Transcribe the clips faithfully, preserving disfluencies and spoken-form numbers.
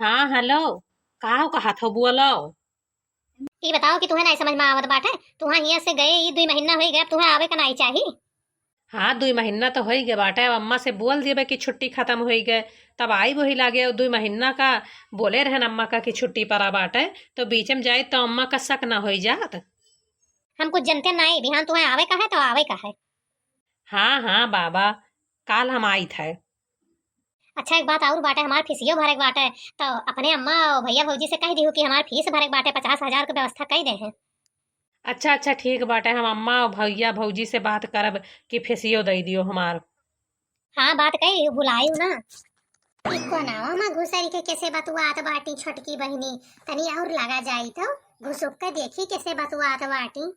हाँ, हेलो, का हो कहत हो, बोलो। ई बताओ कि तुहें नाई समझ में आवत बाटे, तुहें हियां से गए ई दुई महीना होई गए, अब तुहें आवे का नाई चाही? हाँ, दुई महीना तो होई गए बाटे, अब अम्मा से बोल देबे कि छुट्टी खत्म होई गए, तब आई वही लागे। और दुई महीना का बोले रहन अम्मा का कि छुट्टी पड़ा बाटे, तो बीच में जाए तो अम्मा का शक ना होई जात। हम कुछ जनते नाई, बिहान तुहें आवे का है तो आवे का है। हाँ, हाँ बाबा, काल हम आइत है। अच्छा, एक बात और बाटे, हमार फीसियो भरे के बाटे, तो अपने अम्मा और भैया भौजी से कह दिहु कि हमार फीस भरे के बाटे, पचास हजार के व्यवस्था कई दे हैं। अच्छा, अच्छा, ठीक बाटे, हम अम्मा और भैया भौजी से बात करब कि फीसियो दे दियो हमार। हाँ, बात कई दिहु, बुलायु ना। ई कोनावा में घुसरी के कैसे बतुआत बाटी छोटकी बहिनी, तनी और लगा जाई तो घुसुक के देखी कैसे बतुआत बाटी।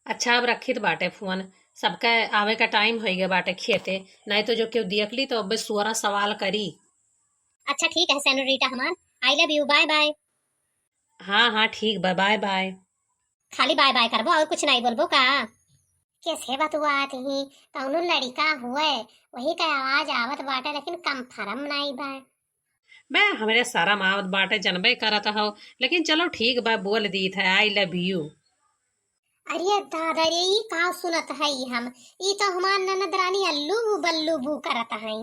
अच्छा, अब रखित बाटे फोन, सबके आवे का टाइम होई गए बाटे खेते, नाई तो जो केहू देख ली तो अबे सुअरा सवाल करी। अच्छा ठीक है सेनोरिटा हमार, I love you, bye bye। हाँ, हाँ, ठीक बा, bye bye। खाली bye bye करबो और कुछ नाई बोलबो का? कैसे बतुआत ही, कौनो लड़िका हुए, वही का आवाज आवत बाटे, लेकिन confirm नाई बा। बे, हमरे शरम आवत बाटे, जनबे करत हो, लेकिन चलो ठीक बा, बोल दीत है, I love you। अरे दादा रे, ई का सुनत हई हम? ई तो हमार ननद रानी अल्लू बू बल्लू बू करत हई।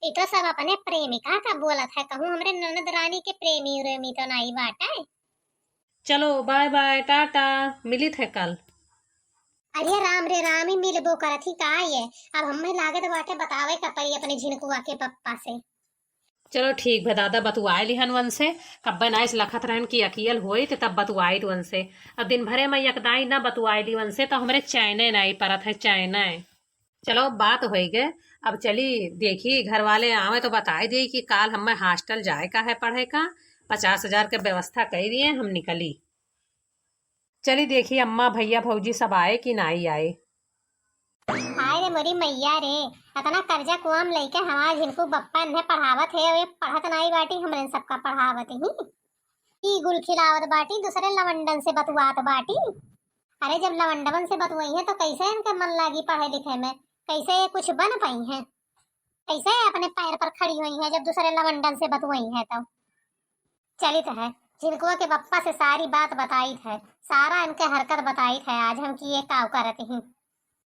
ई तो सब अपने प्रेमिका का बोलत है, कहूँ हमरे ननद रानी के प्रेमी उरेमी तो नाई बाटे। चलो, bye bye, टाटा, मिलित है कल। अरे राम रे राम, ही मिलबो करत ही का ये? अब हमें लागत बाटे बतावे का पड़ी अपने झिनकुआ के पप्पा से। चलो ठीक बा दादा, बतुआए लिहन वनसे। कब्बे नाइस लखत रहन कि अकियल होई त तब बतुआइत वनसे। अब दिन भरे में यकदाई ना बतुआए ली वनसे तो हमरे चैने नाई परत है, चैने। चलो बात होई गए, अब चली देखी घर वाले आवे तो बताए दी कि काल हमें हॉस्टल जाए का है पढ़े का, पचास हजार के व्यवस्था कई दिए, हम निकली। चली देखी अम्मा भैया भौजी सब आए कि नाई आए। हाय रे मोरी मैया रे, अतना कर्जा कुआम लइके हमार झिनकू बप्पा इन्हें पढ़ावत है, वे पढ़त नाई बाटी, हमरे सबका पढ़ावत ही। ई गुल खिलावत बाटी, दूसरे लवंडन से बतुआत बाटी। अरे जब लवंडवन से बतुआई है तो कैसे इनके मन लागी पढ़े लिखे में, कैसे ये कुछ बन पाई हैं, कैसे ये अपने पैर पर खड़ी हुई हैं जब दूसरे लवंडन से बतुआई है तो। चलित है, झिनकुआ के बप्पा से सारी बात बताइत है, सारा इनके हरकत बताइत है, आज हम किए काव करत ही।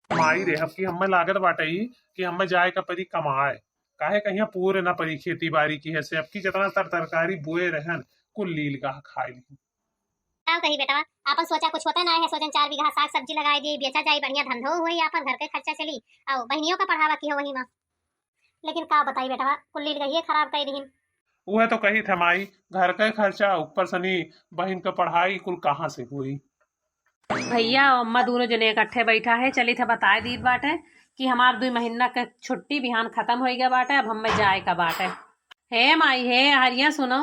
माई रे, अब की हमें लागत बाटे ई कि हमें जाए का परी कमाए, काहे कहिया पूरे ना परी खेती बारी की है से, अब की जितना तर तरकारी बोए रहन, कुल लील गाह खाए ली। का कही बेटवा, आपन सोचा कुछ होता ना है, सोचन चार बीघा साग सब्जी लगाए दिए, बेचा जाई, बढ़िया धंधो होई, आपन घर के खर्चा चली, और बहनियों का पढ़ावा की हो वही में। लेकिन का बताई बेटवा, कुल लील गहिए खराब कर दीहिन। उहे तो कही थे माई, घर के खर्चा, ऊपर सनी बहिन के पढ़ाई, कुल कहाँ से होई? भैया और अम्मा दोनों जने इकट्ठे बैठा है, चली थे बताए दीत बाटे कि हमार दुई महीना के छुट्टी बिहान खत्म होई गया बाटे, अब हमें जाए का बाटे। हे माई, हे हरिया सुनो,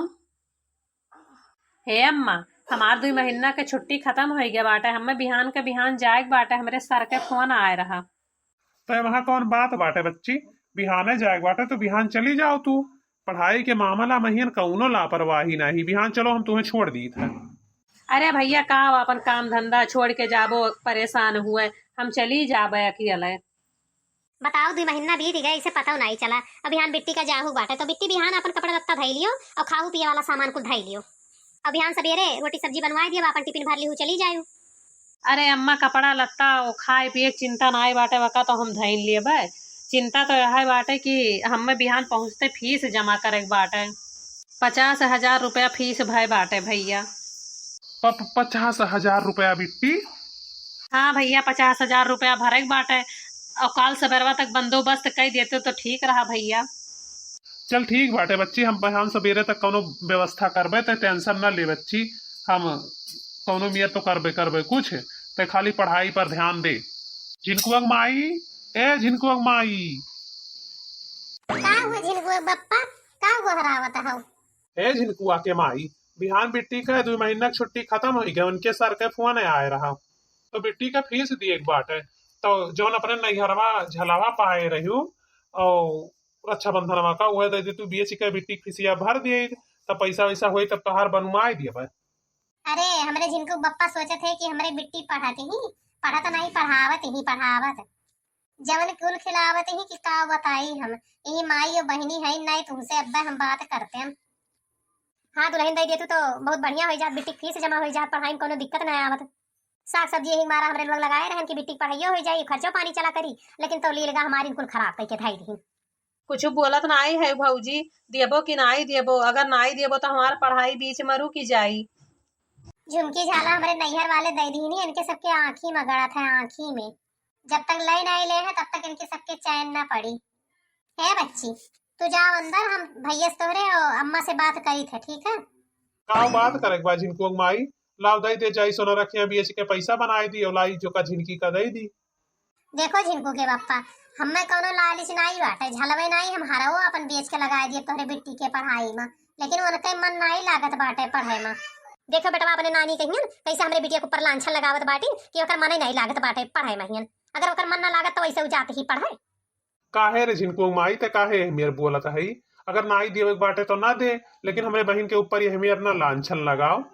हे अम्मा, हमार दुई महीना के छुट्टी खत्म होई गया बाटे, हमें बिहान के बिहान जाए के बाटे, हमरे सर के फोन आए रहा। तो वहाँ कौन बात बाटे बच्ची, बिहाने जाए के बाटे तो बिहान चली जाओ तू। पढ़ाई के मामला में हियन कौनो लापरवाही नाही, बिहान चलो हम तुम्हें छोड़ दीत है। अरे भैया का हो, अपन काम धंधा छोड़ के जाबो, परेशान हुए, हम चली जाबे अकेले। बताओ, दुई महीना बीत गए, इसे पता नहीं चला। अब बिहान बिट्टी का जाहू बाटे, तो बिट्टी बिहान अपन कपड़ा लत्ता धई लियो और खाहू पिए वाला सामान कुल धई लियो। अब बिहान सबेरे रोटी सब्जी बनवाए दियो, अपन टिफिन भर लिहू, चली जायू। अरे अम्मा, कपड़ा लत्ता और खाए पिए के चिंता नाई बाटे, वका तो हम धइन लेबे। चिंता तो यह बाटे कि हमें बिहान पहुँचते फीस जमा करे के बाटे। पचास हजार रुपया फीस भय बाटे भैया। प-, प-, पचास हजार रुपया बिट्टी? हाँ भैया, पचास हजार रुपया भरे के बाटे और काल सबेरवा तक बंदोबस्त कर देते तो ठीक रहा भैया। चल ठीक बाटे बच्ची, हम बिहान सबेरे तक कौनो व्यवस्था करबे, ते टेंशन ना ले बच्ची, हम कौनो मियत तो करबे करबे कुछ, ते खाली पढ़ाई पर ध्यान दे। झिनकुआ के माई, ए झिनकुआ के माई। का हुआ झिनकुआ बप्पा, का हुआ हरावत हौ? ए झिनकुआ के माई, बिहान बिट्टी का दुई महीना के छुट्टी खत्म होई गए, उनके सर के फोन आए रहा, तो बिट्टी का फीस दिए के बाटे, तो जौन अपने नैहरवा झलावा पाए रह्यू और रक्षाबंधनवा का, वह दे दे तू, बेच के बिट्टी के फीसिया भर दिए, तब पैसा वैसा होई तब तोहार बनवाए दिए। अरे, हमरे झिनकू बप्पा सोचत है कि हमरे बिट्टी पढ़त ही, पढ़त नहीं, पढ़ावत ही, पढ़ावत। जवन कुल खिलावत ही कि का बताई हम, यही माई और बहिनी है नहीं, तुमसे अब्बे हम बात करते हैं। हाँ दुलहिन, दइ देतू तो बहुत बढ़िया होइ जात, बिट्टी क फीस जमा होइ जात, पढ़ाई में कउनो दिक्कत नाहीं आवत। साग सब्जी यही मारा हमरे लोग लगाए रहन कि बिट्टी क पढ़ाइयो होइ जाई, खर्चो पानी चला करी, लेकिन तउ लीलगा हमारी कुल खराब कइके धइ दिहिन। कुछ बोलत नाहीं है भौजी, देबो कि नाहीं देबो? अगर नाहीं देबो तो हमार पढ़ाई बीच में रुकि जाई। झुमकी झाला हमरे नैहर वाले दइ दिहिन, इनके सबके आँखी में गड़त है, आँखी में। जब तक लइ नाहीं लेहे तब तक इनके सबके चैन न पड़ी। हे बच्ची, तू जाव अंदर, हम भइया से तोहरे और अम्मा से बात करित है, ठीक है? का बात करे के बा झिनकुआ क माई? लाव दइ दे जाई सोना रखिया बेच के पइसा बनाइ दी और लाई जो का झिनकी का दइ दी। देखो झिनकू के बप्पा, हम्मे कउनो लालच नाहीं बाटे, झलवे नाहीं हम हरवो अपन बेच के लगाइ दिए तोहरे बिट्टी के पढ़ाई में, लेकिन उनके मन नाहीं लागत बाटे पढ़े में। देखो बेटवा, अपने नानी कहियन कइसे हमरे बिटिया के ऊपर लांछन लगावत बाटी कि ओकर मने नाहीं लागत बाटे पढ़े में हियन। अगर ओकर मन ना लागत तो वइसे उ जात ही पढ़े। काहे रे झिनकू माई, ते काहे एहमियर बोलत हई? अगर नाहीं देवे के बाटे तो ना दे, लेकिन हमरे बहिन के ऊपर एहमियर ना लांछन लगाव।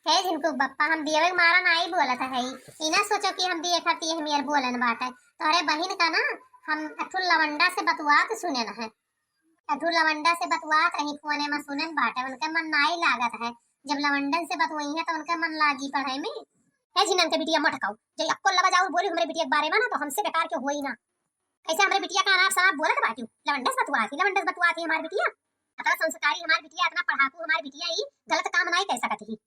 हे झिनकू बप्पा, हम देवे के मारा नाहीं बोलत हई। ई ना सोचो कि हम दिए खातिर एहमियर बोलन बाटे। तोहरे बहिन का ना हम एक ठो लवंडा से बतुआत सुनेन है। एक ठो लवंडा से बतुआत रही फोने में, सुनेन बाटे, उनके मन नाहीं लागत है। जब लवंडन से बतुआई है तो उनके मन लागी पढ़े में। हे झिनन के बिटिया मत खाओ, जे अक्को लबा जाऊर बोली हमरे बिटिया के बारे में ना तो हमसे बेकार के होई ना। कइसे हमरे बिटिया का अनाप शनाप बोलत बाटियो? लवंडस बतुआत ही, लवंडस बतुआत ही हमार बिटिया। अतना संस्कारी हमार बिटिया, अतना पढ़ाकू हमार बिटिया, ई गलत काम नाहीं कइ सकत ही।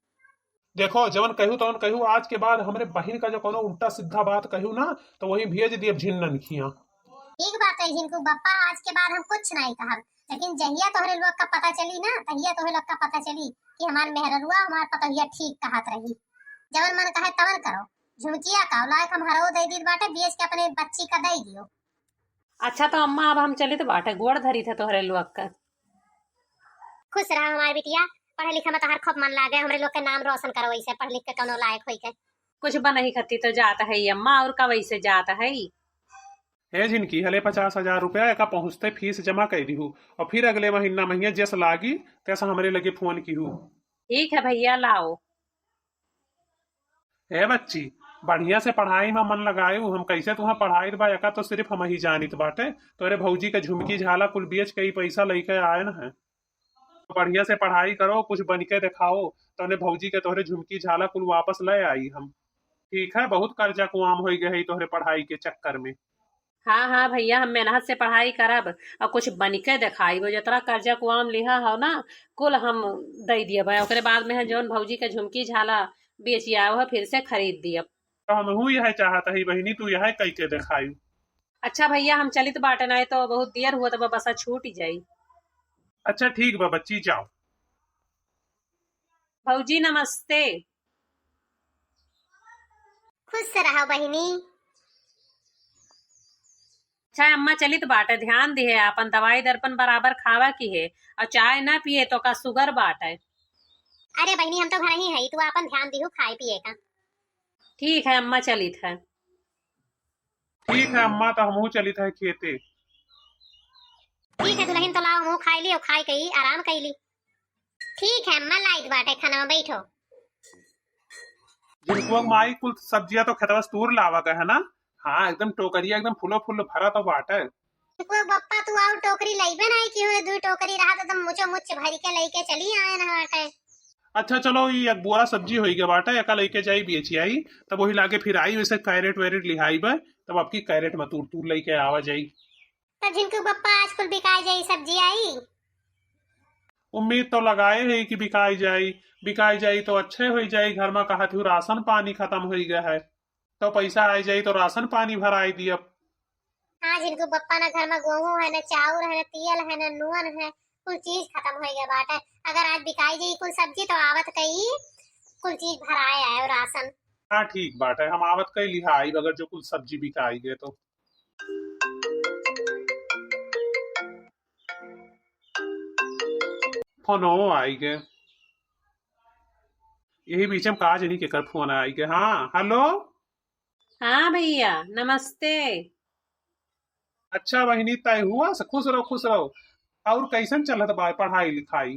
देखो, जवन कहू तवन कहू, आज के बाद हमरे बहिन का जो कउनो उल्टा सीधा बात कहू ना, तो वहीं भेज दियब झिन्नन खिया। ठीक बाटे झिनकू बप्पा, आज के बाद हम कुछ नाहीं कहब, लेकिन जहिया तोहरे लोग का पता चली ना, तहिया तोहरे लोग का पता चली कि हमार मेहररुआ, हमार पतोहिया ठीक कहत रही। जवन मन कहे तवन करो। झुमकिया का लायक हम हरौ दइ दीत बाटे, बेच के अपने बच्ची का दइ दियो। अच्छा, तो अम्मा, अब हम चलित बाटे, गोड़ धरित है तोहरे लोग का। खुश रहा हमार बिटिया, पढ़े लिखे में तोहार खूब मन लागे, हमरे लोग के नाम रोशन करो, वइसे पढ़ लिख के कउनो लायक होई के। कुछ बनही खती तो जात है अम्मा, और का वइसे जात है। हे झिनकी, हले पचास हजार रुपया एका पहुँचते फीस जमा कइ दिहू, और फिर अगले महीना महिया जस लागी तस हमरे लगे फोन किहू। ठीक है भइया, लाओ। हे बच्ची, बढ़िया से पढ़ाई में मन लगायू। हम कइसे तुहा पढ़ाई बा, एका तो सिर्फ हमही जानित बाटे। तोरे भौजी के झुमकी झाला कुल बेच के ई पइसा लइके आयन है। बढ़िया से पढ़ाई करो, कुछ बनिके देखाओ, तोने भौजी के तोहरे झुमकी झाला कुल वापस लइ आई हम। ठीक है, बहुत कर्जा कुआम होइ गए है तोहरे पढ़ाई के चक्कर में। हाँ, हाँ भइया, हम मेहनत से पढ़ाई करब और कुछ बनिके देखाइब। जतरा कर्जा कुआम लिहा हो ना, कुल हम दइ दियब। ओकरे बाद में है जौन भौजी के झुमकी झाला बेचि आयो है, फिर से खरीद दियब। तो हमहू यह चाहत हई बहिनी, तू यह कइके देखाई। अच्छा भइया, हम चलित बाटे, नाहीं तो बहुत देर हुआ, तब बसा छूट जाई। अच्छा ठीक बा बच्ची, जाओ। भौजी नमस्ते। खुश रहो बहिनी। अच्छा अम्मा, चलित बाटे, ध्यान दिहे, आपन दवाई दर्पण बराबर खावा किहे, और चाय ना पिए तो का सुगर बाटे। अरे बहिनी, हम तो घर ही हई, तू आपन ध्यान दिहू खाए पिए का। ठीक है अम्मा, चलित है। ठीक है अम्मा, तो हमहू चलित है खेते। ठीक है दुलहिन, तो लाओ हमहू खाई ली और खाई के ही आराम कई ली। ठीक है अम्मा, लाइत बाटे खाना में, बैठो। झिनकुआ माई कुल सब्जिया तो खेतवा से तूर लावा के है ना? हाँ, एकदम टोकरिया एकदम फुलो फुल भरा तो बाटे। झिनकुआ बप्पा, तू आउ टोकरी लइबे नाहीं कि हुए, दुई टोकरी रहा तो तुम मुचो मुच भरी के लइके चली आए ना बाटे। अच्छा चलो, ई एक बोरा सब्जी होई गए बाटे, एका लइके जाई बेची आई, तब वही लागे फिर आई, वैसे कैरेट वैरेट लिहाई बा, तब आपकी कैरेट में तूर तूर लइके आवा जाई। तब झिनकू बप्पा, आज कुल बिकाई जाई सब्जी आई? उम्मीद तो लगाए है कि बिकाई जाई, बिकाई जाई तो अच्छे होई जाई, घर में कहत हूँ राशन पानी खत्म होई गए है, तो पैसा आई जाई तो राशन पानी भराई दियब। हाँ झिनकू बप्पा, ना घर में गेहूं है, ना चाउर है, ना तेल है, ना नून है, कुल चीज खत्म होई गए बाटे। अगर आज बिकाई जाई कुल सब्जी तो आवत कई कुल चीज भराए आए राशन। हाँ ठीक बाटे, हम आवत कई लिहा आइब अगर जो कुल सब्जी बिकाई गए तो। फोनो आई गए। यही बीच में का जनी केकर फोन आई गए। हाँ, हेलो। हाँ भइया, नमस्ते। अच्छा बहिनी, तय हुआ से खुश रहो, खुश रहो। और कैसन चलत बा पढ़ाई लिखाई?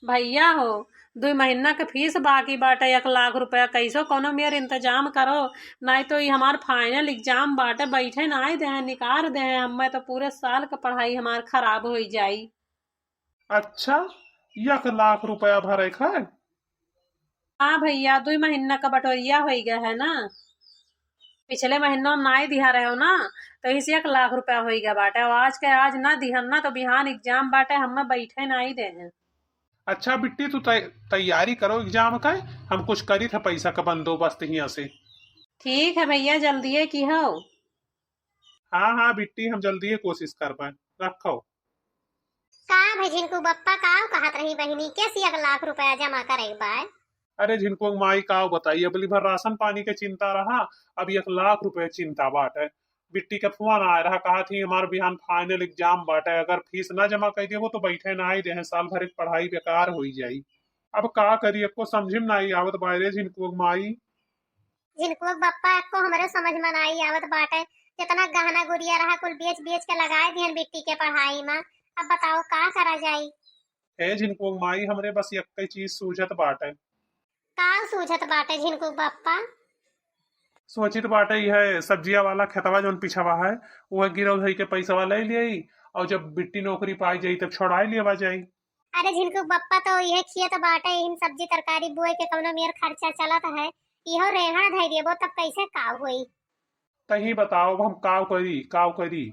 भइया हो, दुई महीना के फीस बाकी बाटे, एक लाख रुपया, कैसो कौनो मेर इंतजाम करो, नाहीं तो ई हमार final exam बाटे, बैठे नाहीं देहे, निकार देहे, हमें तो पूरे साल का पढ़ाई हमार खराब होई जाई। अच्छा, एक लाख रुपया भरे खाए? हाँ भइया, दुइ महीना का बटोरिया होइ गया है ना, पिछले महीना में नाई दिहा रहे हो ना, तो इसे एक लाख रुपया होइ गया बाटे। और आज के आज ना दिहन ना, तो बिहान exam बाटे, हमें बैठे नाई दे हैं। अच्छा बिट्टी, तू तै-, तैयारी करो exam का, हम कुछ करी थे पैसा का बंदोबस्त हियाँ से। ठीक है भइया, जल्दिए की हो। हाँ, हाँ बिट्टी, हम जल्दिए कोशिश करबे, रखो। का भाई झिनकू बप्पा, काव कहत रही बहिनी, कैसे एक लाख रुपया जमा करे के बा? अरे झिनकू माई, काव बताई, अबली भर राशन पानी के चिंता रहा, अब एक लाख रुपया चिंता बाटे। बिट्टी के फोन आए रहा, कहा थी हमार बिहान final exam बाटे, अगर फीस ना जमा कर देबो तो बैठे ना ही देहे, साल भर के पढ़ाई बेकार होई जाई। अब का करी, एको समझ में ना आई आवत बाय रे झिनकू माई। झिनकुआ के बप्पा, एको हमरे समझ में नाई आवत बाटे। जितना गहना गुरिया रहा, कुल बेच बेच के लगाए दिहन बिट्टी के पढ़ाई में। अब बताओ, का करा जाई? हे झिनकुआ माई, हमरे बस एक्के चीज सूझत बाटे। का सूझत बाटे झिनकुआ के बप्पा? सोचित बाटे, यह सब्जिया वाला खेतवा जौन पिछवा है, वह गिरव धई के पैसवा ले लियाई, और जब बिट्टी नौकरी पाई जाई, तब छोड़ाई लेवा जाई। अरे झिनकू बप्पा, तो इहे खेत बाटे, इहिन सब्जी तरकारी बोए के कौनो मेर खर्चा चलत है, इहो रेहन धइ देबो तब कैसे काव होई? तही बताओ, अब हम काव करी, काव करी?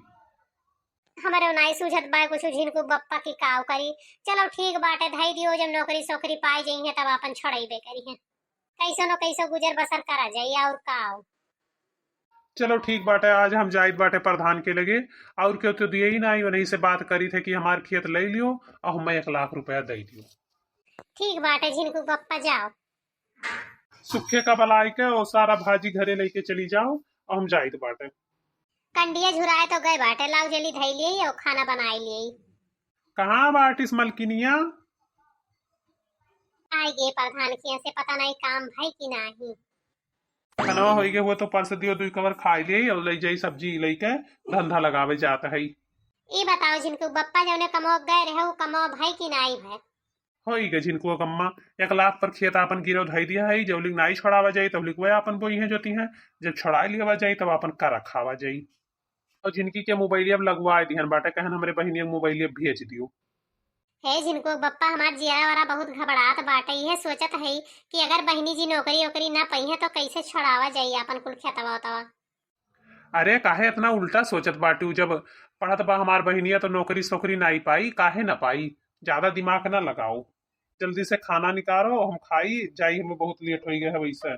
हमरे नाई सूझत बा कुछ झिनकू बप्पा की काव करी। चलो ठीक बाटे, धइ दियो, जब नौकरी सोकरी पाई जइहे तब आपन छोड़इबे करिहे। कैसो न कैसो गुजर बसर करा जाई, और काव। चलो ठीक बाटे, आज हम जाइत बाटे प्रधान के लगे, और केहू तो दिए ही नाई, उन्हीं से बात करी थे कि हमार खेत ले लियो और हमें एक लाख रुपया दे दियो। ठीक बाटे झिनकू बप्पा, जाओ। सुखे का बलाई के और सारा भाजी घरे लेके चली जाओ, और हम जाइत बाटे। कंडिया झुराए तो गए बाटे, लाओ जल्दी धई लिए और खाना बनाई लिए। कहाँ बाटिस मलकिनिया? आई गे प्रधान के से पता नहीं काम भाई कि नाही। खनवा होई गे हुए तो परस दियो, दुई कवर खाई ले और ले जाई सब्जी लेके धंधा लगावे जात है। ई बताओ झिनकू बप्पा जौने कमो गए रहे, वो कमो भाई कि नाई भाई? होई गे झिनकुआ कम्मा, एक लाख पर खेत आपन गिरव धई दिया है, जौलिक नाई छोड़ावा जाई, तौलिक वह आपन बोई है जोती है, जब छोड़ाई लियावा जाई, तब आपन करा खावा जाई। और झिनकी के मोबाइलिया लगवा दिहन बाटे, कहन हमरे बहिनिया के मोबाइलिया भेज दियो। हे झिनकू बप्पा, हमार जियरा वारा बहुत घबरात बाटे, इहे सोचत है कि अगर बहिनी जी नौकरी ओकरी ना पइहे तो कैसे छोड़ावा जाई आपन कुल खेतवा उतवा। अरे काहे इतना उल्टा सोचत बाटू, जब पढ़त बा हमार बहिनिया तो नौकरी सोकरी नाई पाई, काहे ना पाई, ज्यादा दिमाग ना लगाओ, जल्दी से खाना निकारो हम खाई जाई, हमें बहुत लेट हो गया है वैसे।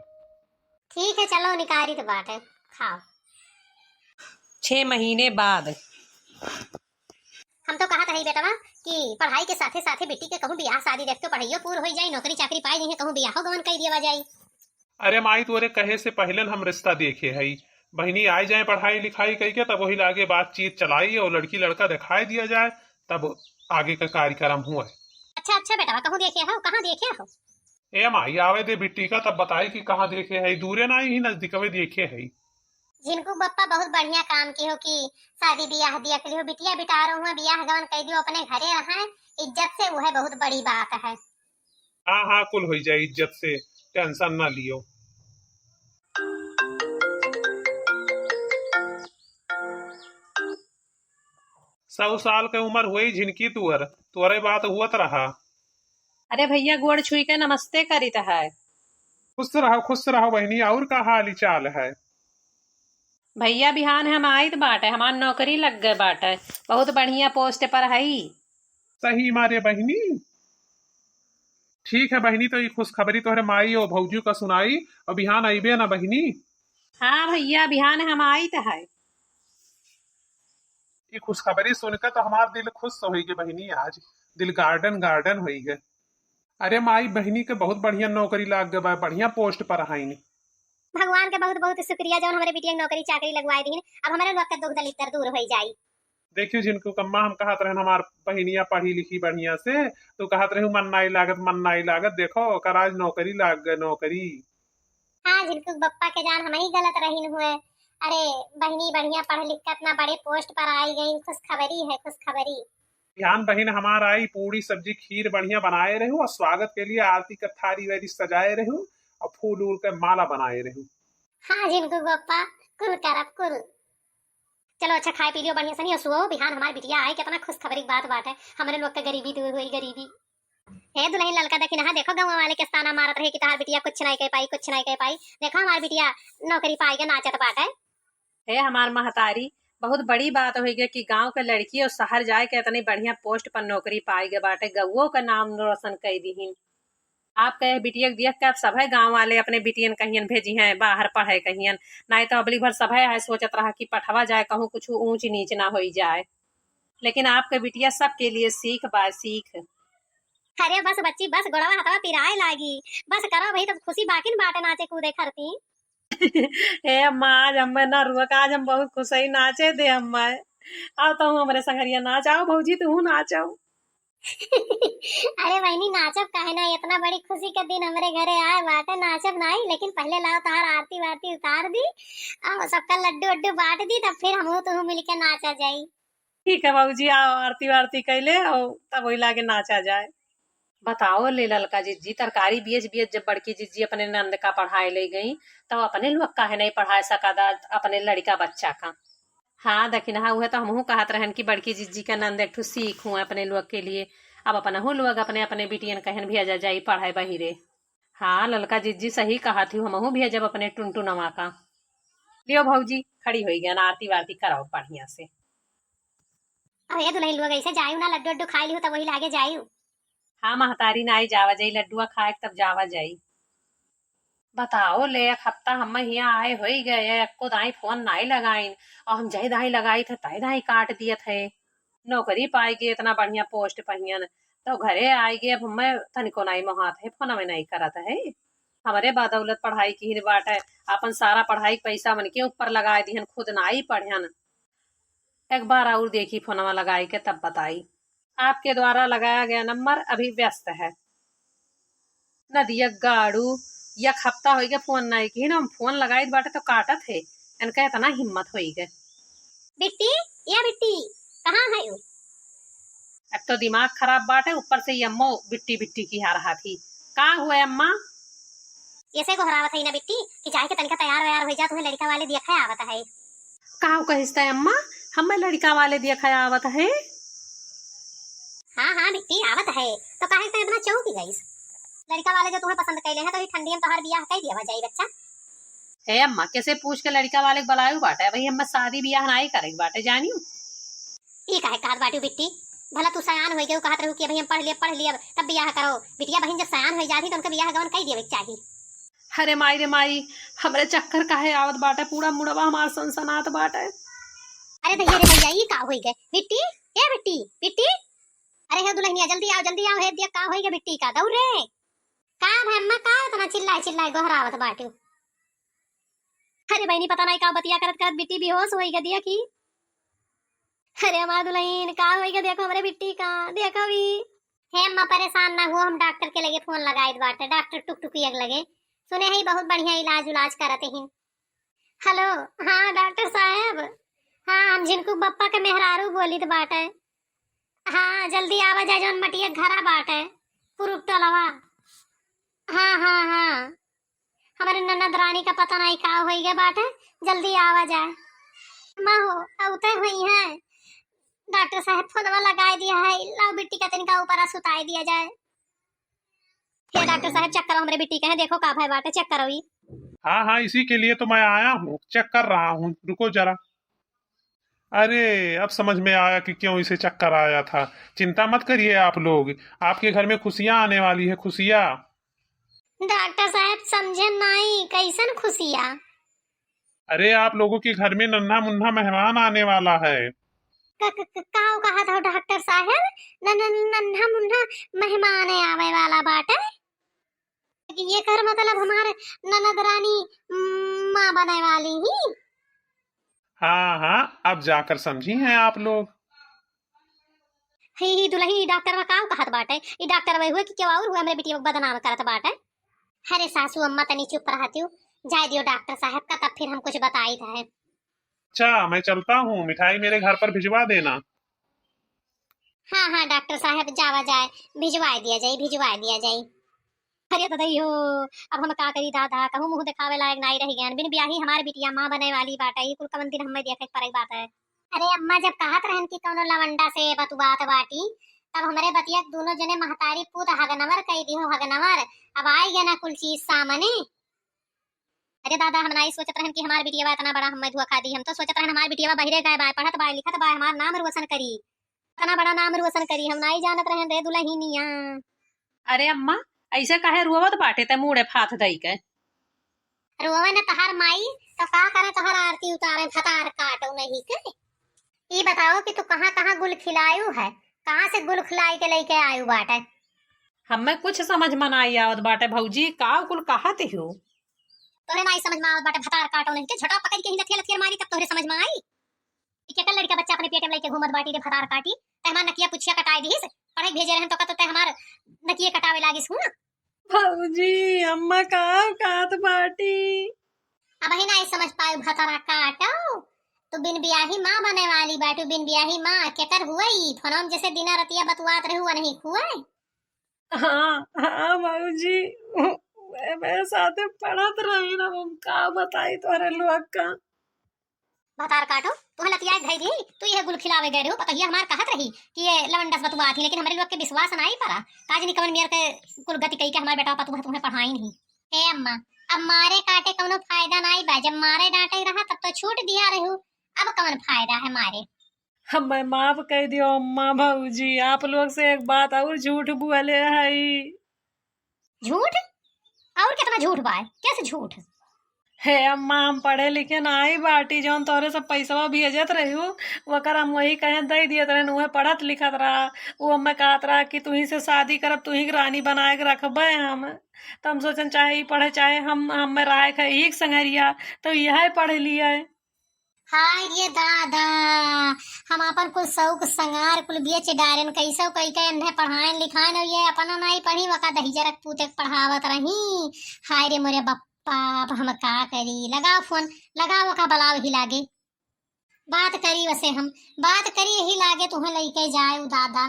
ठीक है चलो निकारी तो बाटे, खाओ। छह महीने बाद। हम तो कहत रही बेटवा कि पढ़ाई के साथे साथे बेटी के कहूँ बियाह शादी देख के पढ़ाइयो पूर हो जाई, नौकरी चाकरी पाई नहीं, कहूँ बियाहो गवन कर दिया जाई। अरे माई, तोरे कहे से पहले हम रिश्ता देखे हई, बहिनी आए जाए पढ़ाई लिखाई कई के, तब वही लागे बातचीत चलाई और लड़की लड़का दिखाई दिया जाए, तब आगे का कार्यक्रम हुआ। अच्छा अच्छा बेटवा, कहूँ देखे हो, कहाँ देखे हो? ए माई, आवे दे बिट्टी का, तब बताई कि कहाँ देखे है, दूरे ना ही नजदीकवे देखे है। झिनकू बप्पा बहुत बढ़िया काम की हो कि शादी बियाह देख लियो, बिटिया बिटारो हुआ बियाह गवन कर दियो, अपने घरे रहा, इज्जत से, वह बहुत बड़ी बात है। हाँ हाँ, कुल हो जाए इज्जत से, टेंशन ना लियो। सौ साल के उम्र हुई झिनकी तुअर, तोरे बात हुअत रहा। अरे भैया, गोड़ छुई के नमस्ते करित है। खुश रहो, खुश रहो बहिनी, और का हाल चाल है? भैया, बिहान हम आइत बाटे, हमार नौकरी लग गए बाटे, बहुत बढ़िया पोस्ट पर हई। सही मारे बहिनी? ठीक है बहिनी, तो ये खुशखबरी तोहरे माई और भौजी का सुनाई, और बिहान अइबे ना बहिनी? हाँ भैया, बिहान हम आइत है। ये खुशखबरी सुनकर तो हमार दिल खुश होई गए बहिनी, आज दिल गार्डन गार्डन होई गए। अरे माई, बहिनी के बहुत बढ़िया नौकरी लाग गए बा, बढ़िया पोस्ट पर हईन। भगवान के बहुत बहुत शुक्रिया जौन हमरे बिटिया के नौकरी चाकरी लगवाए दीन। अब हमरे लोग के दुख दलिद्दर दूर होई जाई। देखियो झिनकू कम्मा, हम कहत रहन हमार बहिनिया पढ़ी लिखी बढ़िया से, तो कहत रहू मन नाई लागत, मन नाई लागत, देखो ओकर आज नौकरी लाग गए, नौकरी। हाँ झिनकू बप्पा के जान, हम ही गलत रहीन हुए। अरे बहिनी बढ़िया पढ़ लिख के इतना बड़े पोस्ट पर आई गई, खुशखबरी है, खुशखबरी। बिहान बहिन हमार आई, पूड़ी सब्जी खीर बढ़िया बनाए रहू और स्वागत के लिए आरती का थारी वारी सजाए रहू और फूल उल के माला बनाए रहू। हाँ झिनकू बप्पा, कुल करब कुल। चलो अच्छा खाए पी लियो बढ़िया सनी और सुओ, बिहान हमार बिटिया आई, कितना खुशखबरी की बात बाटे, हमरे लोग के गरीबी दूर हुई, गरीबी। हे दुलहिन ललका, देखी ना, देखो, गउँवा वाले के ताना मारत रहे कि तहार बिटिया कुछ नाहीं कइ पाई, कुछ नाहीं कइ पाई। देखो, हमार बिटिया नौकरी पाइके नाचत बाटइ। हे हमार महतारी, बहुत बड़ी बात होइ गइ कि गाँव के लड़की अउर सहर जाइके एतनी बढ़िया post पर नौकरी पाइके बाटइ, गउँवो क नाम रोशन कइ दिहिन। आपके यह बिटिया के देख के अब सभे गाँव वाले अपने बिटियन कहियन भेजिहैं बाहर पढ़इ कहियन, नाहीं तउ अबली भर सभे यह सोचत रहा कि पठवा जाए, कहूँ कुछ ऊँच नीच न होइ जाए। लेकिन आपके बिटिया सबके लिए सीख बा, सीख। अरे बस बच्ची, बस, गोड़वा हथवा पिराए लागी। बस करो भाई, तब खुशी बाकिन बाटे नाचे कूदे खरती। हे अम्मा, आज हम्मे ना रुआ का, आज हम बहुत खुश हई, नाचे दे हम्मे। आओ तू हमरे संगरिया नाच, आओ भौजी तू नाच आओ। अरे बहिनी, नाचब काहे ना, इतना बड़ी खुशी के दिन हमरे घरे आए बाटे, नाचब नाहीं, लेकिन पहिले लाओ तहार आरती वारती उतार दी, अउर सबका लड्डू उड्डू बाँट दी, तब फिर हमहू तुहू मिलके नाचा जाई। ठीक है भौजी, आओ आरती वारती कइले अउर तब वही लागे नाचा जाए। बताओ ले ललका जिज्जी, तरकारी बियज बियज जब बड़की जिज्जी अपने नंद का पढ़ाए लइ गई, तब अपने लोग काहे नाहीं पढ़ाए सकत अपने लड़िका बच्चा का? हाँ दखिनहा, उहे तो हमहू कहत रहन कि बड़की जिज्जी का नंद एक ठो सीख हुए अपने लोग के लिए। अब अपनहू लोग अपने अपने बिटियन कहेन भेजा जाई पढ़ाए बहिरे। हाँ ललका जिज्जी, सही कहत ही, हमहू भेजब अपने टुनटुनवा का। लियो भौजी, खड़ी होइ गयन, आरती वारती कराओ बढ़िया से। अरे दुलहिन लोग, ऐसे जायू ना, लड्डू उड्डू खाइ लिहू तब वही लागे जायू। हाँ महतारी, नाहीं जावा जाई, लड्डुआ खाए के तब जावा जाई। बताओ ले, एक हफ्ता हम्मे हियाँ आए होइ गए, एक्को दाईं फोन नाहीं लगाइन, अउर हम जहि दाईं लगाइत है तहि दाईं काट दियत है। नौकरी पाइगे इतना बढ़िया पोस्ट पहियन, तउ घरे आइगे, अब हम्मे तनिको नाहीं मोहात है, फोनवे नाहीं करत है। हमरे बदौलत पढ़ाई किहिन बाटे, आपन सारा पढ़ाई के पैसा उनके ऊपर लगाए दिहन, खुद नाहीं पढ़न। एक बार अउर देखी फोनवा लगाइके तब बताई। आपके द्वारा लगाया गया नंबर अभी व्यस्त है। नदिया गाड़ू, एक हफ्ता होइगे फोन नाहीं किहिन, हम फोन लगाइत बाटे तउ काटत है, इनका इतना हिम्मत होइगे। बिट्टी, या बिट्टी, कहाँ है यू? एक तो दिमाग खराब बाटे, ऊपर से ये अम्मो बिट्टी बिट्टी किहा रहा थी। का हुआ अम्मा? ऐसे गोहरावत है ना बिट्टी कि जाइके तनिका तैयार वैयार होइ जा, तुहें लड़िका वाले देखा आवत है। काउ कहिस तै अम्मा, हम्मे लड़िका वाले देखा आवत है? हाँ, हाँ बिट्टी, आवत है, तो काहे तै इतना चौंकी गइस? लड़िका वाले जो तुहें पसंद कइले हैं, तो ई ठंडी में तोहार बियाह कइ दिया जाई बच्चा। हे अम्मा, केसे पूछ के लड़िका वाले के बुलायू बाटे? भाई, हम्मे शादी बियाह नाहीं करे के बाटे, जानियो। ई काहे कहत बाटू बिट्टी? भला तू सयान होइ गयू, कहत रहू कि अभी हम पढ़ लियब, पढ़ लियब, तब बियाह करो। बिटिया बहिन जब सयान होइ जात ही, तो उनका बियाह गवन कइ देवे के चाही। अरे माई रे माई, हमरे चक्कर काहे आवत बाटे, पूरा मुड़वा हमार सनसनात बाटे। अरे दैया रे दैया, ई का होइ गए? बिट्टी, ए बिट्टी, बिट्टी, अरे हे दुलहिनिया, जल्दी आओ, जल्दी आओ, हे दिया, का होइ गए बिट्टी का? दौड़ रे। का भे अम्मा, का इतना चिल्लाए चिल्लाए गोहरावत बाटू? अरे बहिनी, पता नाहीं का बतिया करत करत बिट्टी बेहोश होइ गई, दिया की। अरे हमार दुलहिन, का होइ गए, देखो हमरे बिट्टी का, देखो भी। हे अम्मा, परेशान ना हुआ, हम डॉक्टर के लगे फोन लगाइत बाटे, डॉक्टर टुकटुकिया के लगे। सुने ही बहुत बढ़िया इलाज उलाज करत ही। हेलो, हाँ डॉक्टर साहब, हाँ हम झिनकू बप्पा के मेहरारू बोलित बाटे। हाँ जल्दी आवा जाए, जौन मटिया घरा बाटे, कुरुप टोलवा। हाँ, हाँ, हाँ, हमरे ननद रानी का पता नाहीं का होइ गए बाटे, जल्दी आवा जाए। अम्मा हो, अउते हुई हैं, डॉक्टर साहब फोनवा लगाए दिया है, लाओ बिट्टी का तनिका ऊपर सुताए दिया जाए। हे डॉक्टर साहब, चेक करो हमरे बिट्टी का है, देखो का भय बाटे, चेक करो ई। हाँ, हाँ, इसी के लिए तो मैं आया हूँ, चेक कर रहा हूँ, रुको जरा। अरे, अब समझ में आया कि क्यों इसे चक्कर आया था। चिंता मत करिए आप लोग, आपके घर में खुशियाँ आने वाली है, खुशियाँ। डॉक्टर साहब, समझे नाहीं, कैसन खुशियाँ? अरे, आप लोगों के घर में नन्हा मुन्ना मेहमान आने वाला है। क-, क-, क-, काउ कहत हो डॉक्टर साहब? न-, न-, नन्हा मुन्ना मेहमान आवे वाला बाटे? कि एकर मतलब हमार ननद रानी, उम, माँ बने वाली ही। हाँ, हाँ, अब जाकर समझी हैं आप लोग। ही, ही दुलही, ई डॉक्टरवा काउ कहत बाटे? ई डॉक्टरवा हुए कि केहू और हुए हमरे बिटिया को बदनाम करत बाटे? अरे सासू अम्मा, तनी चुप रहतियो, जाए दियो डॉक्टर साहब का, तब फिर हम कुछ बताइत है। अच्छा, मैं चलता हूँ, मिठाई मेरे घर पर भिजवा देना। हाँ, हाँ, डॉक्टर साहब, जावा जाए, भिजवाए दिया जाई, भिजवाए दिया जाई। अरे ददई हो, अब हम का करी दादा, कहूँ मुँह देखावे लायक नाई रहि गयन। बिन बियाही हमार बिटिया माँ बने वाली बाटे, ई कुल कवन दिन हम्मे देखे के पड़े बाटे। अरे अम्मा, जब कहत रहन कि कौनो लवंडा से बतुआत बाटी, तब हमरे बतिया के दूनो जने महतारी पूत हगनवर कइ दिहु, हगनवर। अब आइ गए ना कुल चीज सामने। अरे दादा, हम नाई सोचत रहन कि हमार बिटिया इतना बड़ा हमें धोखा दी। हम तो सोचत रहन हमार बिटिया बहिरे गए बाय, पढ़त बाय, लिखत बाय, हमार नाम रोशन करी, इतना बड़ा नाम रोशन करी, हम नाई जानत रहन रे दुलहिनिया। अरे अम्मा, ऐसे काहे रोवत बाटे ते मूड़े फाथ दई के? रोवे न तहार माई, तो का करे तोहर आरती उतारे, भतार काटो नहीं के। ई बताओ कि तू कहाँ कहाँ गुल खिलायु है, कहाँ से गुल खिलाई के लेके आयु बाटे? हमें कुछ समझ में नाई आवत बाटे भौजी, का कुल कहत हो? तोहरे नाई समझ में आवत बाटे, भतार काटो नहीं के, झोटा पकड़ के ही लथिया लथिया मारी, तब तोहरे समझ में आई। ई केकर लड़का बच्चा अपने पेट में लेके घूमत बाटी रे भतार काटी? ते हमार नकिया पुछिया कटाए दिहिस, पढ़े भेजे रहन तो का तो ते हमार नकिये कटावे लागिस हूँ ना। भौजी, अम्मा का कहत बाटी? अब ही नाई समझ पायु भतार काटो, तू बिन बियाही माँ बने वाली बाटू, बिन बियाही माँ केकर हुई? फोनवा में जैसे दिना रतिया बतुआत रहू, वनही हुए। हाँ, हाँ भौजी, वे मेरे साथे पढ़त रही ना, हम का बताई तोहरे लोग का। भतार काटो, तुहे लतियाए धई दी, तू यह गुल खिलावे गए रहू, पतोहिया हमार कहत रही कि ये लवंडस बतुआत ही, लेकिन हमरे लोग के विश्वास नाई परा। का जनी कवन मेर के कुल गति कई के हमार बेटा पतुआ तुहे पढ़ाई नहीं। ए अम्मा, अब मारे काटे कौनो फायदा नाई बा, जब मारे डांटे रहा तब तो छूट दिया रहू, अब कवन फायदा है मारे? हमें माफ कह दियो अम्मा, भौजी, आप लोग से एक बात और झूठ बोले हई। झूठ? और कितना झूठ बा? कैसे झूठ? हे अम्मा, हम पढ़े लिखे नाई बाटी, जौन तोहरे सब पैसवा भेजत रहू, वकर हम वही कहे दे दियत रहन, उहे पढ़त लिखत रहा। वो हमें कहत रहा कि तुही से शादी करब, तुही के रानी बनाए के रखबे हम। तो हम सोचन चाहे ई पढ़े, चाहे हम, हमें राय खाए एक संगरिया, तो यह पढ़ लिए। हाय रे दादा, हम आपन कुल शौक संगार कुल बेच डारेन, कैसो कई के एन्हे पढ़ाएन लिखाएन, और ये अपना नाई पढ़ी, वका दहिजरक पूते के पढ़ावत रही। हाय रे मोरे बप्पा, अब हम का करी? लगाओ फोन, लगाओ, वका बुलाओ ही लागे। बात करी वसे हम, बात करी यही लागे तुहें लइके जाए उ दादा।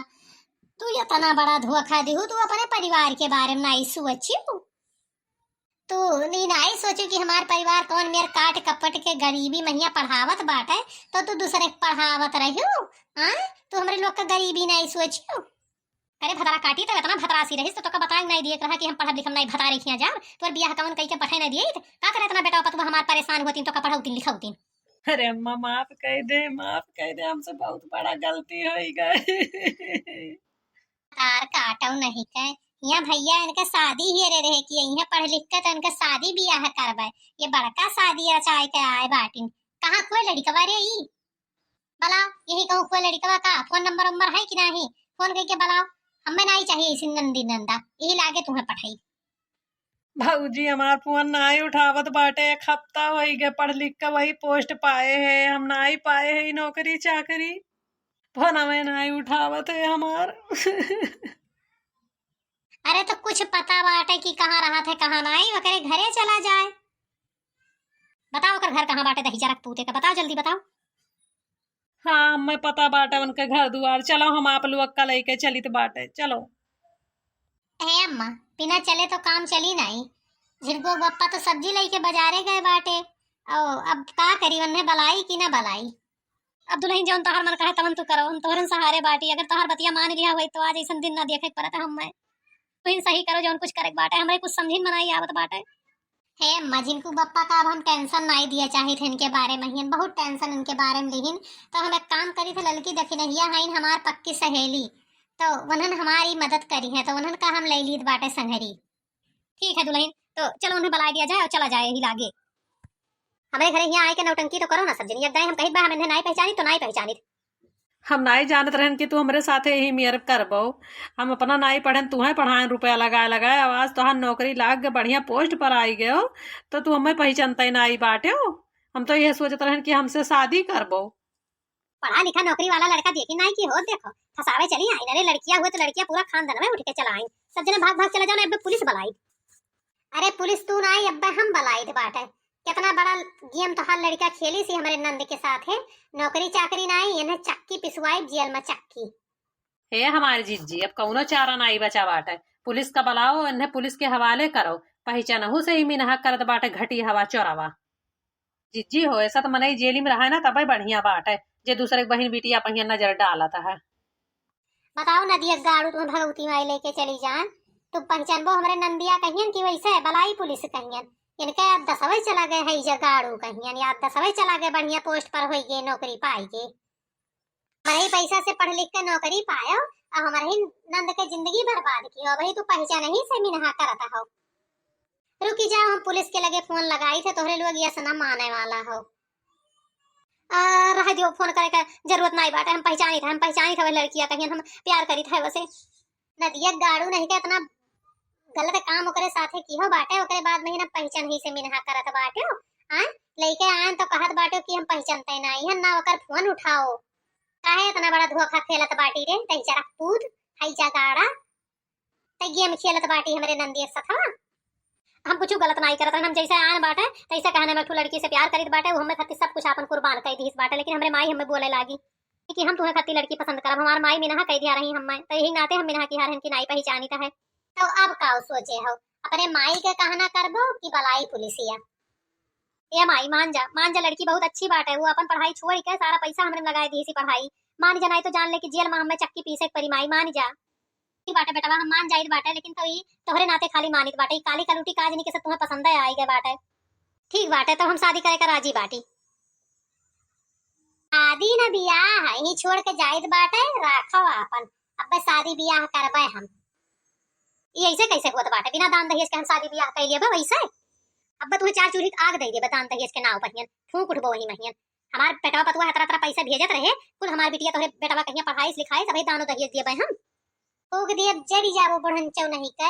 तू इतना बड़ा धोखा दिहू, तू अपने परिवार के बारे में नाई सोचिउ। तू नी नाई सोचू कि हमार परिवार कौन मेर काट कपट के गरीबी महिया पढ़ावत बाटे, तो तू दूसरे के पढ़ावत रह्यू? हाँ, तू हमरे लोग के गरीबी नाई सोचू? अरे भतरा काटी, तो इतना भतरासी रहिस तो तोका बताए नाई दिए रहा कि हम पढ़ब लिखब नाई, भतारे खिया जाब। तोर बियाह कौन कई के पढ़े नाई दिए, तो का करे इतना बेटा पतुआ हमार परेशान होतीन, तोका पढ़ौतीन लिखौतीन। अरे अम्मा, माफ कह दे, माफ कह दे, हमसे बहुत बड़ा गलती हो गई। तार काटो नहीं के, यहाँ भैया इनके शादी ही रे रहे कि यहाँ पढ़ लिख के तो इनके शादी बियाह करबे। ये बड़का शादी रचाए के आए बाटिन। कहाँ कोई लड़कवा रे ई? बलाओ, यही कहूँ कोई लड़कवा का फोन नंबर उम्बर है कि नहीं? फोन करके बलाओ, हमें नहीं चाहिए इसी नंदी नंदा, यही लागे तुम्हें पठाई। भौजी, हमार फोन नाई उठावत बाटे, एक हफ्ता होई गए, पढ़ लिख के वही पोस्ट पाए है, हम नाई पाए है नौकरी चाकरी, फोन हमें नाई उठावत है हमार। अरे तो कुछ पता बाटे कि कहाँ रहत है, कहाँ नाई, ओकरे घरे चला जाए। बताओ ओकर घर कहाँ बाटे, दहिजरक पूते का, बताओ जल्दी बताओ। हाँ, हमें पता बाटे उनके घर दुआर। चलो, हम आप लोग का लेके चलित बाटे, चलो। ए अम्मा, बिना चले तो काम चली नाई। झिनको बप्पा तो सब्जी लेके बाजारे गए बाटे। ओ, अब का करी, उन्हें बलाई कि ना बलाई? अब दुलहिन जौन तोहार मन कहे तवन तू करो, हम तोहरन सहारे बाटी। अगर तोहार बतिया मान लिया होई तो आज ऐसन दिन ना देखे के पड़त हमें। तुहिन सही करो जौन कुछ करे के बाटे, हमरे कुछ समझिन मनाई आवत बाटे। हे अम्मा, झिनको बप्पा का अब हम टेंशन नाई दिया चाहित है इनके बारे में, हियन बहुत टेंशन इनके बारे में लिहिन। तो हम एक काम करी थे, ललकी दखिनहिया हईन हमार पक्की सहेली, तो उन्हन हमारी मदद करी है, तो उन्हन का हम ले लीत बाटे संघरी। ठीक है दुलहिन, तो चलो उन्हें बुला दिया जाए और चला जाए यही लागे। हमरे घरे हियाँ आए के नौटंकी तो करो ना सब जनी। एक दाई हम कहित बा हम इन्हें नाई पहचानी तो नाई पहचानी। हम नाई जानत रहन कि तू हमरे साथे यही मेर करबो। हम अपना नाई पढ़न, तुहें पढ़ाएन रुपया लगाए लगाए। अब आज तोहार नौकरी लाग के बढ़िया पोस्ट पर आई गयो, तो तू हमें पहचानते नाई बाटे हो। हम तो यह सोचत रहन कि हमसे शादी करबो। पढ़ा लिखा नौकरी वाला लड़का देखी नाई कि हो, देखो, फंसावे चली आई। अरे लड़किया हुए तो लड़किया पूरा खानदान में उठ के चला आई। सब जने भाग भाग चला जाओ ना, अब पुलिस बुलाई। अरे पुलिस तू ना आई, अब्बे हम बलाइत बाटे। कितना बड़ा गेम तोहार लड़का खेली सी हमरे नंद के साथ है। नौकरी चाकरी ना आई, इन्हें चक्की पिसवाई जेल में चक्की। हे हमारी जिज्जी, अब कौनो चारा ना आई बचा बाटे। पुलिस का बुलाओ, इन्हें पुलिस के हवाले करो। पहचानहू से ही मिनहा करत बाटे घटी हवा चोरावा। जिज्जी हो, ऐसा तो मनई जेली में रहा है ना, तबे बढ़िया बाटे, जे दूसरे के बहिन बिटिया पहिया नजर डालत है। बताओ नदिया गाड़ू, तुम्हें भगवती माई लेके चली जान, तुम पहचानबो हमरे नंदिया कहियन कि वैसे बलाई पुलिस कहियन। इनके याद दसवे चला गए है, ये गाड़ू कहियन, याद दसवे चला गए, बढ़िया पोस्ट पर होई गए, नौकरी पाई गए। हमरे ही पैसा से पढ़ लिख के नौकरी पायो, और हमरे ही नंद के जिंदगी बर्बाद कियो। वही तू पहचान ही से मिनहा करत हो। रुकी जाओ, हम पुलिस के लगे फोन लगाई थे, तोहरे लोग यस ना माने वाला हो। आ, रह दियो, फोन करे का जरूरत नहीं बाटे, हम पहचानी थे, हम पहचानी थे वही लड़किया कहियन, हम प्यार करी थे वसे। नदिया गाड़ू नहीं के इतना गलत काम ओकरे साथे किहो बाटे, ओकरे बाद में ही ना पहचान ही से मिनहा करत बाटे। आए, लइके आयन तो कहत बाटे कि हम पहचानते नहीं हन, ना ओकर फोन उठाओ। काहे इतना बड़ा धोखा खेलत बाटी रे, तई चरक पूत, हई जगाड़ा, तई गेम खेलत बाटी हमरे नंदिया सथवा। हम कुछ गलत नहीं करत हन, हम जैसे आयन बाटे, तैसे कहने में एक ठो लड़की से प्यार करीत बाटे, वो हमें खातिर सब कुछ आपन कुर्बान कर दीस बाटे, लेकिन हमरे माई हमें बोले लागी कि हम तुम्हें खातिर लड़की पसंद करब। हमार माई मिनहा कह दिया रही हमें, तो यही नाते हम मिनहा की हार हन कि नाई पहचानी तो है। तो अब का सोचे हो, अपने माई के कहना करबो कि बलाई पुलिसिया? ए माई, मान जा, मान जा, लड़की बहुत अच्छी बाटे, वो अपन पढ़ाई छोड़ के सारा पैसा हमरे में लगाए दी इसी पढ़ाई। मान जा, नहीं तो जान ले कि जेल में हमें चक्की पीसे के परी माई, मान जा। ठीक बाटे बेटवा, हम मान जाइत बाटे, लेकिन तो ई तोहरे नाते खाली मानित बाटे, ई काली कलूटी काजनी के सब तुम्हें पसंद है आई गए बाटे। ठीक बाटे, तब हम शादी करे का राजी बाटी। शादी न बियाह है, यही छोड़ के जाइत बाटे, राखो आपन, अब शादी बियाह करबे हम। ई ऐसे कैसे होत बाटे, बिना दान दहेज के हम शादी बियाह कर लेबे वैसे? अब तुम्हें चार चूल्ही के आग दे देबे दान दहेज के नाव पहियन, फूंक उठबो वही महियन। हमार बेटवा पतुआ हतरा हतरा पैसा भेजत रहे, कुल हमार बिटिया तोहरे बेटवा कहिया पढ़ाई लिखाई, सबे दानो दहेज देबे हम। फूंक दिए जरी जाबो बुढ़न चौ नहीं के।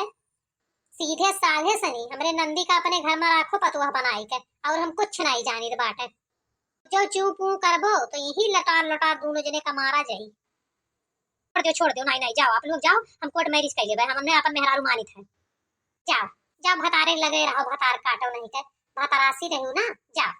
सीधे साधे सनी हमरे नंदी का अपने घर में राखो पतुआ बनाई के, और हम कुछ नहीं जानित बाटे। जो चू पू करबो तो यही लटार लटार दोनों जने का मारा जाई। छोड़ दो, छोड़ दो, नहीं, नहीं, जाओ आप लोग जाओ, हम कोर्ट मैरिज कर लेबे, हम हमने अपन मेहरारू मानित है। जाओ, जाओ भतारे लगे रहो, भतार काटो नहीं के, भतारासी रहू ना, जाओ।